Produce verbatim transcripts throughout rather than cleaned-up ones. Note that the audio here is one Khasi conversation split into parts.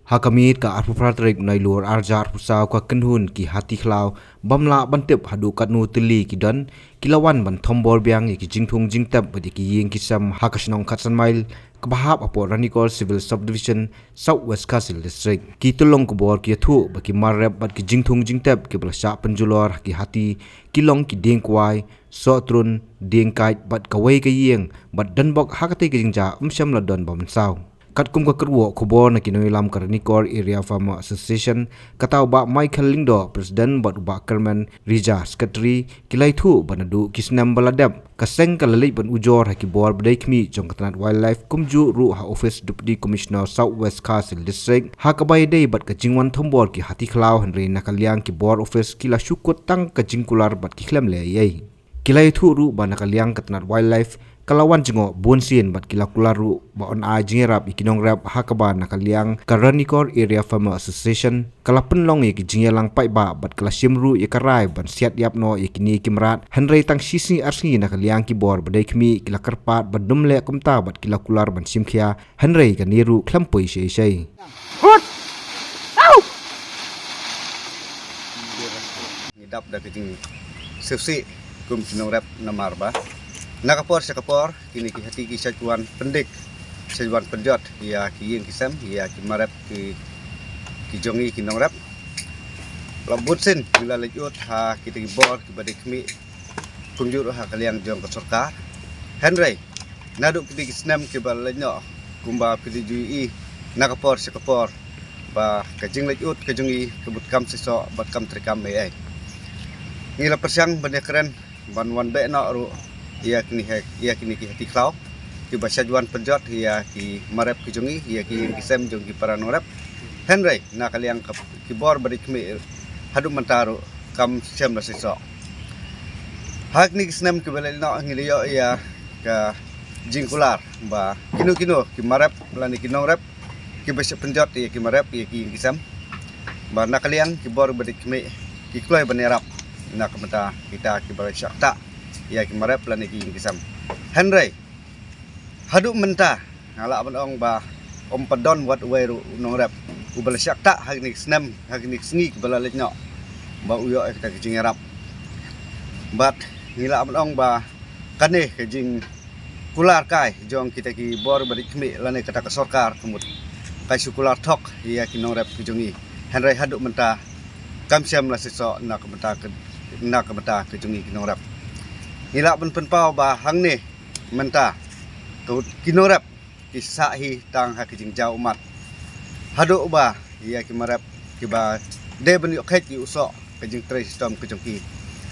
Ha ka miet ka arphew phra tarik Nailur arhajar arphew saw ka kynhun ki hati khlaw bym lah ban tip haduh katno tylli ki don, ki la wan ban thombor biang ïa ki jingthung jingtep bad ïa ki ïing ki sem ha ka shnong Khatsan Mail kaba hap hapoh Ranikor Civil Subdivision, South West Khasi Hills District. Ki tyllong khubor ki ïathuh ba ki mar rep bad ki jingthung jingtep kiba la shah pynjulor ha ki hati ki long ki dieng kwai, sohtrun, dieng kait bad kawei ka ïing, bad donbok ha katei ka jingjia ym shym la don ba mynsaw. Katkum ka kyrwoh khubor na ki nongïalam ka Ranikor Area Farmer Association, kata u Bah Michael Lyngdoh, President, bad u Bah Kerman Rija, Secretary, ki la ïathuh ba naduh ki snem ba la dep, ka seng ka la leit ban ujor ha ki bor ba dei khmih jong ka tnat Wildlife kumjuh ruh ha office Deputy Commissioner South West Khasi Hills District, ha kaba ïadei bad ka jingwan thombor ki hati khlaw, hynrei na ka liang ki bor office ki la shu kut tang ka jingkular bad ki khlem leh ei ei. Ki la ïathuh ruh ba na ka liang ka tnat Wildlife ka la wan jngoh bunsien bad ki la kular ruh ba yn ai jingïarap ïa ki nongrep, ha kaba na ka liang ka Ranikor Area Farmer Association ka la pynlong ïa ki jingïalang paidbah bad ka la shim ruh ïa ka rai ban siat ïap noh ïa kine ki mrad, hynrei tang shi sngi ar sngi na ka liang ki bor ba dei khmih ki la kyrpad ban ym leh kumta bad ki la kular ban shim khia, hynrei kane ruh khlem poi shei shei. Ngi dap da ka jingsngewsih kum ki nongrep namar ba na ka por sha ka por kine ki hati ki shait wan pyndik, shait wan pynjot ïa ki ïing ki sem, ïa ki mar rep, ki, ki jong ngi ki nongrep. La bun sien ngi la leit ud ha kita ki bor kiba dei khmih kumjuh ruh ha ka liang jong ka sorkar. Hynrei naduh kine ki snem kiba la leit noh, kumba phi ju ïohi na ka por sha ka por, ba ka jingleit ud ka jong ngi ka mut kam seisoh bad kam treikam ei ei. Ngi la pyrshang ban ïakren ban wan beh noh ruh ïa kine, ïa kine ki hati khlaw kiba shait wan pynjot ïa ki mar rep ki jong ngi, ïa ki ïing ki sem jong ki para nongrep. Hynrei na ka liang ka, ki bor ba dei khmih haduh mynta ruh kam shym la seisoh. Ha kine ki snem kiba la leit noh ngi la ïoh ïa ka jingkular ba kino kino ki mar rep lane ki nongrep kiba shah pynjot ïa ki mar rep, ïa ki ïing ki sem, ba na ka liang ki bor ba dei khmih ki kloi ban ïarap na ka bynta kita kiba la shah ktah ïa ki mar rep lane ki ïing ki sem. Hynrei haduh mynta nga lah ban ong ba ym pat don wat uwei ruh u nongrep uba la shah ktah ha kine ki snem, ha kine ki sngi kiba la leit noh, ba u ïoh ïa kata ka jingïarap. Bad ngi lah ban ong ba kane ka jingkular kai jong kita ki bor ba dei khmih lane kata ka sorkar ka mut ka shu kular thok ïa ki nongrep ki jong ngi. Hynrei haduh mynta kam shym la seisoh na ka bynta ka, na ka bynta ka jong ngi ki nongrep. Ngi lah ban pynpaw ba hangne mynta ka, ki nongrep ki sah hi tang ha ki jingjaw ummat. Haduh ba ïa ki mar rep kiba dei ban ïoh kheit ïa u soh ka jingtrei shitom ka jong ki,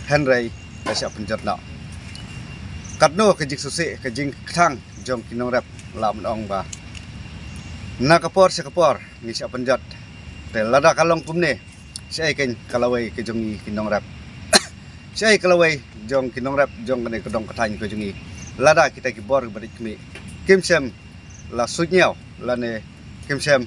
hynrei la shah pynjot noh. Katno ka jingsngewsih, ka jingkthang jong ki nongrep, lah ban ong ba na ka por sha ka por ngi shah pynjot. Te lada ka long kumne, shaei kein ka lawei ka jong ngi ki nongrep? Shaei ka lawei jong ki nongrep jong kane ka dong ka thaiñ ka jong ngi lada kita ki bor ba dei khmih kim shym la suidñiew lane kim shym,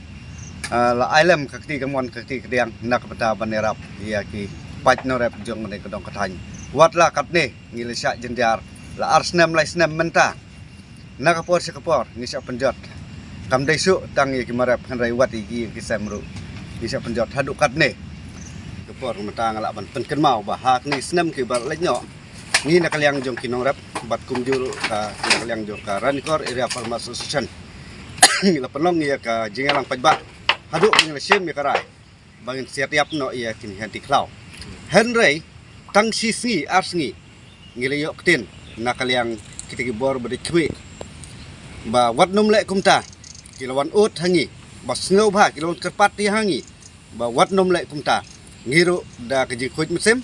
ah, la ailem ka kti kamon ka kti kadiang na ka bynta ban ïarap ïa ki paid nongrep jong kane ka dong ka thaiñ? Wat la katne ngi la shah jynjar la ar snem lai snem mynta. Na ka por sha ka por ngi shah pynjot. Kam dei shuh tang ïa ki mar rep hynrei wat ïa ki ïing ki sem ruh ngi shah pynjot haduh katne. Ka por mynta nga lah ban pynkynmaw ba ha kine ki snem kiba la leit noh, ngi na ka liang jong ki nongrep bad kumjuh ruh ka, na ka liang jong ka Ranikor Area Farmers Association, ngi la pynlong ïa ka jingïalang paidbah haduh ba ngi la shim ïa ka rai ba ngin siat ïap noh ïa kine ki hynti khlaw. Hynrei tang shi sngi ar sngi ngi la ïoh ktien na ka liang kita ki bor ba dei khmih ba wat nym leh kumta. Ki la wan ud ha ngi ba sngewbha, ki la wan kyrpad ïa ha ngi ba wat nym leh kumta. Ngi ruh da ka jingkhuid mynsiem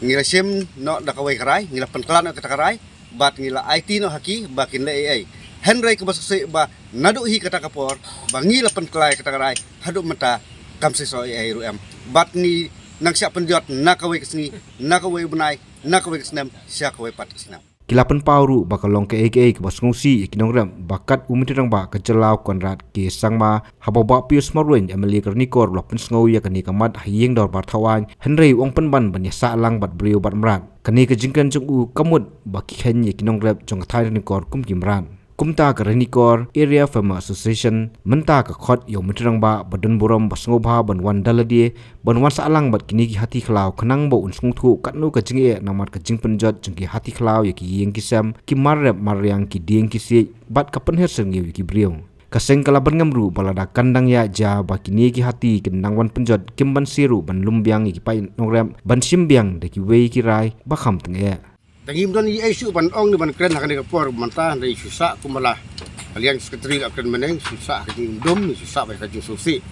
ngi la shim noh da kawei ka rai, ngi la pynkylla noh kata ka rai bad ngi la aiti noh ha ki ba kin leh ei ei. Hynrei kaba sngewsih ba naduh hi kata ka por ba ngi la pynkylla kata ka rai haduh mynta kam seisoh ei ei ruh em. Bad ngi nang shah pynjot na kawei ka sngi, na kawei u bnai, na kawei ka snem, sha kawei pat ka snem. Ki la pynpaw ruh ba ka long kaei kaei kaba sngewsih ïa ki nongrep ba kat u Myntri Rangbah ka jylla u Conrad K Sangma, haba u Bah Pius Marwein, M L A ka Ranikor, u la pynsngew ïa kane ka mat ha ïing dorbar thaw aiñ, hynrei u ong pynban ban ïasah lang bad briew bad mrad. Kane ka jingkren jong u ka mut ba ki kheiñ ïa ki nongrep jong ka thaiñ Ranikor kum ki mrad. Kumta ka Ranikor Area Farmer Association mynta ka khot ïa u Myntri Rangbah ba don burom ba sngewbha ban wan da lade ban wan sahlang bad kine ki hati khlaw khnang ba un sngewthuh katno ka jingeh namar ka jingpynjot jong ki hati khlaw ïa ki ïing ki sem, ki mar rep mar riang, ki dieng ki siej bad ka pynher syrngiew ïa ki briew. Ka seng ka la byrngem ruh ba lada kan dang ïaid jia ba kine ki hati kin nang wan pynjot kim banse ruh ban lum biang ïa ki paid nongrep ban shim biang da kiwei ki rai ba kham tyngeh. Te ngim don ei ei shuh ban ong ne ban kren ha kane ka por mynta, hynrei shu sah kumba la ka liang secretary la kren mynne, shu sah ka jingdum, shu sah bad ka jingsngewsih.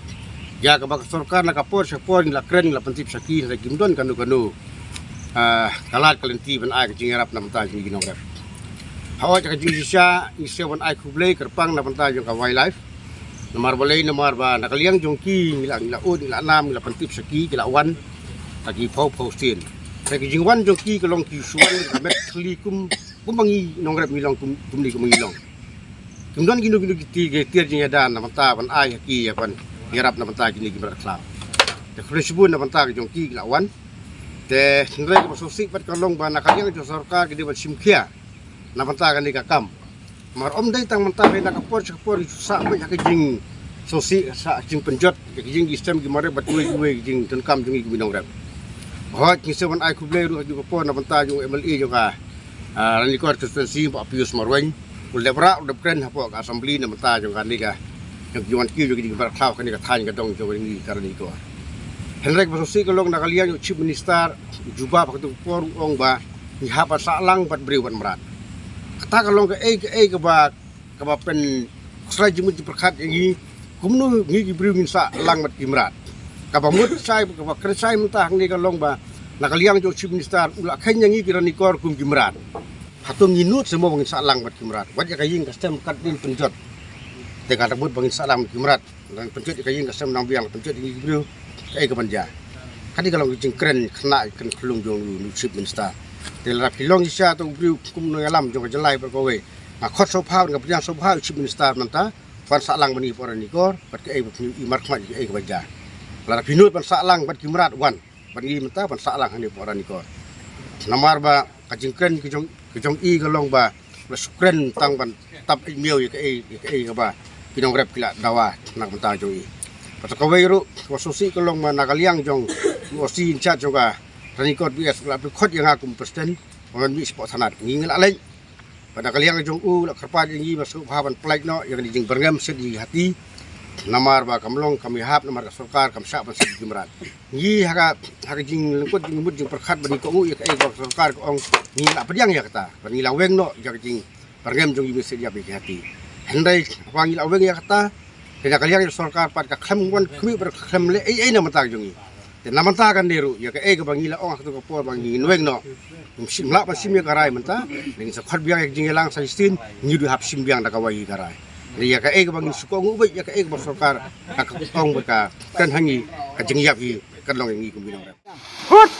Ïa kaba ka sorkar na ka por sha por ngi la kren, ngi la pyntip sha ki, hynrei kim don kano kano, ah, ka lad ka lynti ban ai ka jingïarap na bynta jong ki nongrep. Hooid, ka jingshisha ngi sngew ban ai khublei kyrpang na bynta jong ka Wildlife. Namar balei, namar ba na ka liang jong ki ngi la, ngi la ud, ngi la nam, ngi la pyntip sha ki, ki la wan ha ki phew phew sien. Te ka jingwan jong ki ka long ki shu wan ka met khlieh kum, kumba ngi nongrep ngi long, kum, kumne kumba ngi long. Kim don kino kino ki tiar, ki tiar jingïada na bynta ban ai ha ki ïa ban ïarap na bynta kine ki mrad khlaw. Te khublei shibun na bynta ka jong ki, ki la wan. Te hynrei kaba sngewsih pat ka long ba na ka liang jong sorkar ki dei ban shim khia na bynta kane ka kam. Namar ym dei tang mynta, hynrei na ka por sha ka por ngi shu sah beit ha ka jingsngewsih, sah jingpynjot ïa ki ïing ki sem, ki mar rep bad kiwei kiwei ki jingdonkam jong ngi kum ki nongrep. Hooid, ngi sngew ban ai khublei ruh ha ka por na bynta jong u M L A jong ka, ah, Ranikor Constituency, Bah Pius Marwein. U la dep rah, u la dep kren hapoh ka assembly na bynta jong kane ka, jong ki wan kiew jong ki mrad khlaw kane ka thaiñ ka dong jong ngi ka Ranikor. Hynrei kaba sngewsih ka long na ka liang jong u Chief Minister, u jubab ha kato ka por u ong ba ngi hap ban sahlang bad briew bad mrad. Kata ka long kaei kaei kaba, kaba pynshai jingmut jingpyrkhat ïa ngi, kumno ngi ki briew ngin sahlang bad ki mrad. Kaba mut shai, kaba kren shai mynta hangne ka long ba na ka liang jong u Chief Minister u la kheiñ ïa ngi ki Ranikor kum ki mrad. Hato ngi nud se mo ba ngin sahlang bad ki mrad? Wat ïa ka ïing ka sem kat din pynjot. Te ka dang mut ba ngin sahlang bad ki mrad. Dang pynjot ïa ka ïing ka sem nang biang, pynjot ïa ngi ki briew, kaei kaban jia? Kane ka long ka jingkren khynnah, kren khyllung jong u Chief Minister. Te lada phi long shisha uto u briew kumno ïalam jong ka jylla bad kawei. Nga khot sngewbha, nga pdiang sngewbha u Chief Minister mynta ban sahlang bad ngi hapoh Ranikor bad kaei ba phi i markhmat, kaei kaban jia. Lada phi nud ban sahlang bad ki mrad, wan bad ngi mynta ban sahlang hangne hapoh Ranikor. Namar ba ka jingkren ka jong, ka jong i ka long ba la shu kren tang ban tap ïa miaw ïa kaei, ïa kaei kaba ki nongrep ki la dawa na ka bynta jong i. Bad kawei ruh kaba sngewsih ka long ba na ka liang jong u O C in charge jong ka Ranikor B S u la pynkhot ïa nga kum president ba ngan mih shapoh thanat. Ngi ngi la leit. Bad na ka liang jong u la kyrpad ïa ngi ba sngewbha ban pynlait noh ïa kane ka jingbyrngem shet ïa ki hati. Namar ba kam long kam ïahap, namar ka sorkar kam shah ban shet ïa ki mrad. Ngi ha ka, ha ka jinglyngkut jingmut jingpyrkhat ba ngi kohnguh ïa kaei ba ka sorkar ka ong, ngi la pdiang ïa kata. Bad ngi la weng noh ïa ka jingbyrngem jong ngi ban shet ïa ki hati. Hynrei haba ngi la weng ïa kata, te na ka liang jong ka sorkar pat ka khlem wan khmih bad ka khlem leh ei ei na bynta jong ngi. Te na bynta kane ruh ïa kaei kaba ngi la ong ha kato ka por ba ngin weng noh. Ngim shym lah ban shim ïa ka rai mynta, ngin sa khot biang ïa ka jingïalang sa shisien, ngi ruh hap shim biang da kawei ka rai. Ïa kaei kaba ngin shu kohnguh beit ïa kaei kaba sorkar ka, ka ong bad ka kren ha ngi, ka jingïap hi ka long ïa ngi kum ki nongrep. Hut!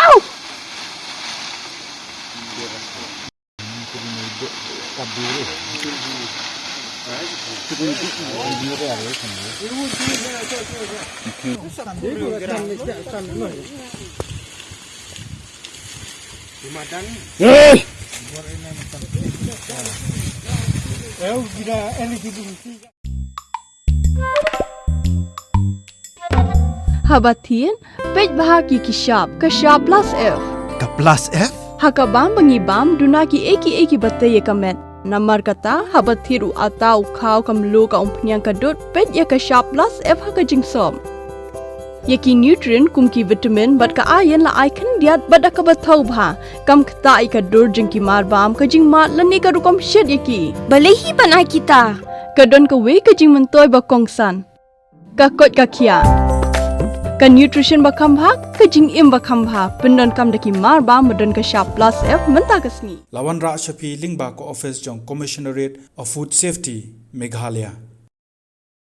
Au! Hey! Haba thied, peit bha ki ki shap, ka shap plus F. Ka plus F? Ha ka bam ba ngi bam, duna kiei kiei kiba tei ïa ka met. Namar kata, haba thied u atta, u khaw, ka mluh, ka umphniang, ka dud, peit ïa ka shap plus F ha ka jingsop. Ïa ki nutrient kum ki vitamin bad ka iron la ai khyndiat bad da kaba thaw bha. Kam ktah ïa ka dur jong ki mar bam, ka jingmad lane ka rukom shet ïa ki. Balei hi ban ai kita? Ka don kawei ka jingmyntoi ba kongsan. Ka koit ka khiah. Ka nutrition ba kham bha, ka jingim ba kham bha, pyndonkam da ki mar bam ba don ka shap plus F mynta ka sngi. La wanrah sha phi lyngba ka office jong Commissionerate of Food Safety, Meghalaya.